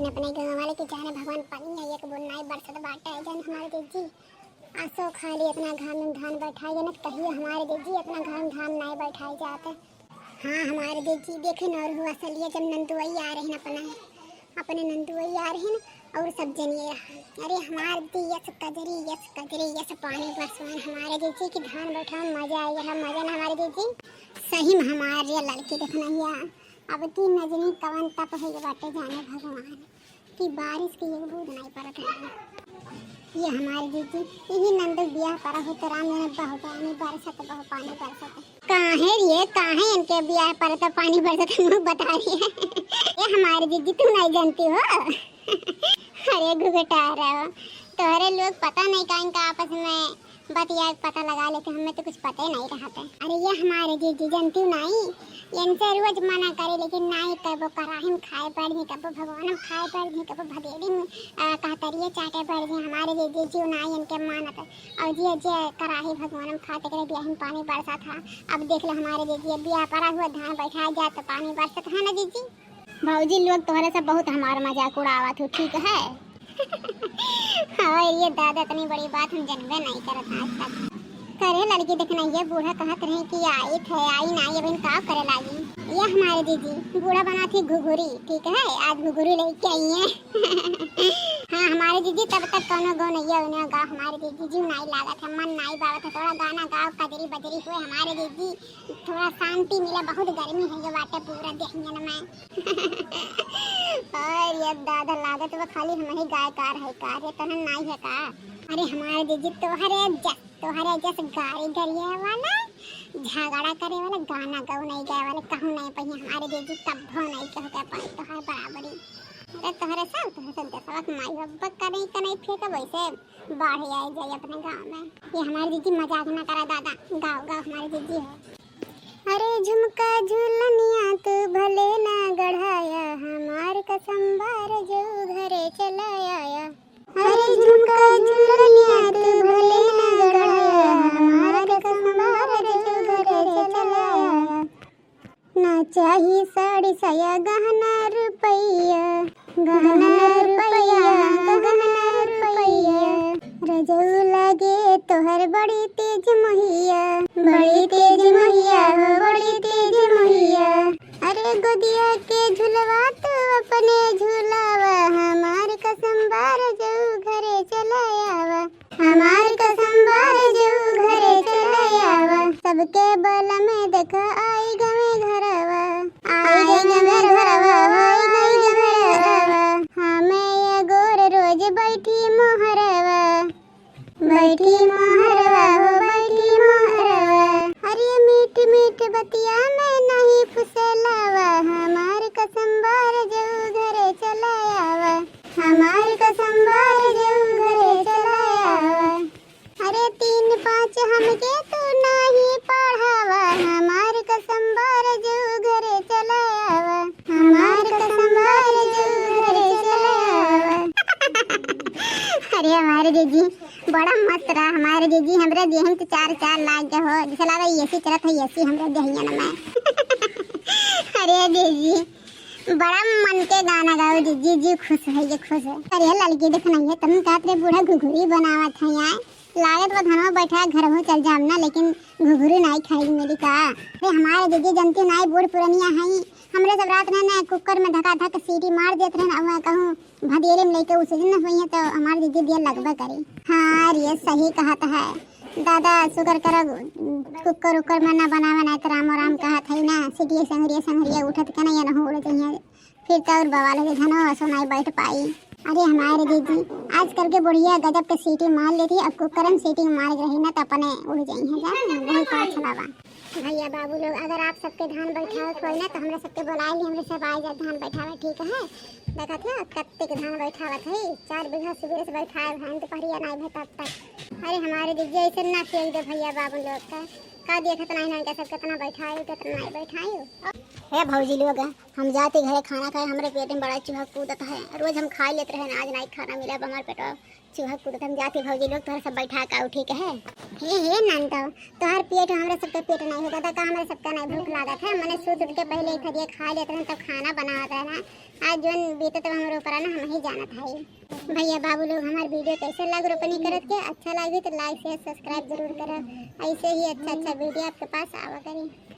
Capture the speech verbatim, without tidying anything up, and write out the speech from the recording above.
अपने गाँव वाले के जाने भगवान, पानी है एक बूंद नाई बरसत बाटे। जाने हमारे जीजी, आसो खाली इतना घाम में धान बैठाए, जाने कहिए हमारे जीजी इतना घाम धान नाई बैठाए जाते। हाँ हमारे जीजी, देखिन और हुआ सलिया जब नंदुआई आ रही अपना, अपने नंदुआई आ रही और सब जनिए रहा। अरे हमार दी यस कजरी, यस कजरी, यस पानी बरसवान हमारे जीजी की धान बैठाए, मजा आई रहा, मजा ना हमारे जीजी। सही में हमार ये लड़की देखना हिया, अब की नजरी कवन तप है ये बाटे जाने भगवान, कि बारिश की एक बूंद नहीं पड़त है। ये हमारे जीजी, यही नंदू बियाह पड़ा हो तो राम जाने बहु पानी बरसत, बहु पानी बरसत। काहे रे, काहे इनके बियाह पर तो पानी बरसत है, मुँह बता रही है। ये हमारे जीजी, तू नहीं जानती हो? अरे घुघटारव, तोहरे लोग पता नहीं का इनका आपस में बतिया के पता लगा लेते, हमें तो कुछ पता ही नहीं रहता। अरे ये हमारे जीजी जानती नहीं, इनसे रोज मना करे लेकिन नहीं, कबो कराही में खाए बैठ जी, कबो भगवान में खाए बैठ जी, कबो भदेली में, आ, कहतरिये चाटे बैठ जी। हमारे जीजी नहीं इनके मानत। और जे, जे कराही भगवान में खाते करे बियाह में पानी बरसा था। अब देख लो हमारे जीजी, बियाह पड़ा हुआ धान बैठा जाए तो पानी बरसत है ना जीजी। भौजी लोग तोहरे से बहुत हमार मजाक उड़ावत हो, ठीक है? और ये दादा, इतनी बड़ी बात हम जनबे नहीं करत आज तक। करे लड़की, देखना ये बूढ़ा कहत रहे कि आई थे, आई ना, ये बहन का करे लागी। ये हमारे जीजी बूढ़ा बना थी घुघुरी, ठीक है, आज घुघुरी लेके आई है। हाँ हमारे जीजी, तब तक कौनो गो नहीं है, उन्हें गा हमारे जीजी, जीव नहीं लागत है, मन नहीं बावत है, थोड़ा गाना गाओ, कजरी बजरी हुए हमारे जीजी, थोड़ा शांति मिला, बहुत गर्मी है ये बाटे पूरा देहियन में। और ये दादा, लागत बा खाली हमही गायकार है का रे, तहन नाई है का? अरे हमारे जीजी, तोहरे जस, तोहरे जस गाड़ी गरिया वाला, झगड़ा करे वाला, गाना गौ नहीं गाए वाले कहूँ नहीं पहिए हमारे जीजी, तब नहीं कह के पाई तोहर बराबरी। अरे तोहरे सब, तोहरे सब देशवा के माई बाप करे के नहीं फेंका वैसे। बाढ़ आए जाए अपने गाँव में। ये हमारे जीजी मजाक ना करा दादा, गाओ गाओ हमारे जीजी है। अरे झुमका झुलनिया तू भले ना गढ़ाया, हमार कसम बार जो घरे चला आया। अरे झुमका झुलनिया तू भले ना गढ़ाया, हमार कसम बार जो घरे चला आया। ना चाही साड़ी साया गहना रुपैया, गहना रुपैया, गहना रुपैया। रजऊ लागे तोहर बड़ी तेज मोहिया, बड़ी तेज मोहिया हो, बड़ी तेज मोहिया। अरे गोदिया के झुलवा तू अपने झुलावा, हमार कसम बा रजऊ घरे चला आवा। हमार कसम बा रजऊ घरे चला आवा। सबके बलम देखा आई गवे घरवा। आई गवे घरवा, आई गवे घरवा। हमें ये गोर रोज बैठी मोहरवा। बैठी मोहरवा हो, बैठी मोहरवा। अरे मीठ मीठ बतिया में नहीं फुसलावा। हमार कसम बा रजऊ घरे चला आवा। हमार कसम बा रजऊ घरे चला आवा। अरे तीन पाँच हमके तू नाही पढ़ावा, हमार कसम बा रजऊ घरे चला आवा, हमार कसम बा रजऊ घरे चला आवा। अरे हमारे जीजी, बड़ा मस्त रहा हमारे जीजी, हमरे देहिन तो चार चार लाग गए हो, जैसे लगा एसी चलत है, एसी हमरे देहियन में। अरे जीजी, बड़ा मन के गाना गाओ जीजी, जी खुश है, ये खुश है। अरे लड़की देखना ये, तुम कहत रहे बूढ़ा घुघुरी बनावत है यहाँ। लागत बा धनवा बैठा घरहू चल जाम ना, लेकिन घुघुरी नाई खाई मेरी का। अरे हमारे जीजी जनती नाई, बूढ़ पुरनिया है, हमरे सब रात में ना कुकर में धका धक सीटी मार देत रहे ना, वहाँ कहूँ भदेरे में लेके उसे दिन हुई है तो हमारे जीजी दिया लगबे करी। हाँ रे सही कहत है दादा, शुक्र करो कुकर उकर में ना बनावे, ना तो रामो राम कहत है ना, सीटिए संगरिया संगरिया उठत के ना ये ना उड़ जाइए। फिर तो और बवाल हो जाई, धनो असो नाई बैठ पाई। अरे हमारे जीजी, आजकल के बुढ़िया गजब के सीटी मार लेती, अब कुकर में सीटी मार के रही ना तो अपने उड़ जाई है, जाने बहुत अच्छा लगा। भैया बाबू लोग, अगर आप सबके धान बैठावे के होई ना तो हमरा सबके बुला ली, हमरे सब आ जाए धान बैठावे, ठीक है? देखत है कत्ते के धान बैठावत है, चार बीघा सुबह से बैठाए हैं, दोपहरिया नाई भे तब तक। अरे हमारे जीजी ऐसे ना फेंक दे भैया बाबू लोग का, का देखत नहीं ना इनका सब कितना बैठाए, कितना नहीं बैठाए। हे भौजी लोग, हम जाती घरे खाना खाए, हमरे पेट में बड़ा चूहा कूदत है। रोज हम खाई लेत रहे, आज नाई खाना मिला, अब हमार पेटवा चूहा कूदत। हम जाती भौजी लोग, तोहरा सब बैठा का, ठीक है? हे, हे नंदो, तोहर पेट हमरे सबके पेट नहीं होता था का? हमरे सबका नहीं भूख लागत है। मने सूत उठ के पहले ही थरिया खा लेत रहे, तब खाना बनावत रहे ना। आज जोन बीतत बा हमरे ऊपर ना, हम ही जानत है। भैया बाबू लोग, हमार वीडियो कैसे लग रोपनी करत के? अच्छा लगी तो like, share, subscribe जरूर करब। ऐसे ही अच्छा अच्छा वीडियो आपके पास आवा करी।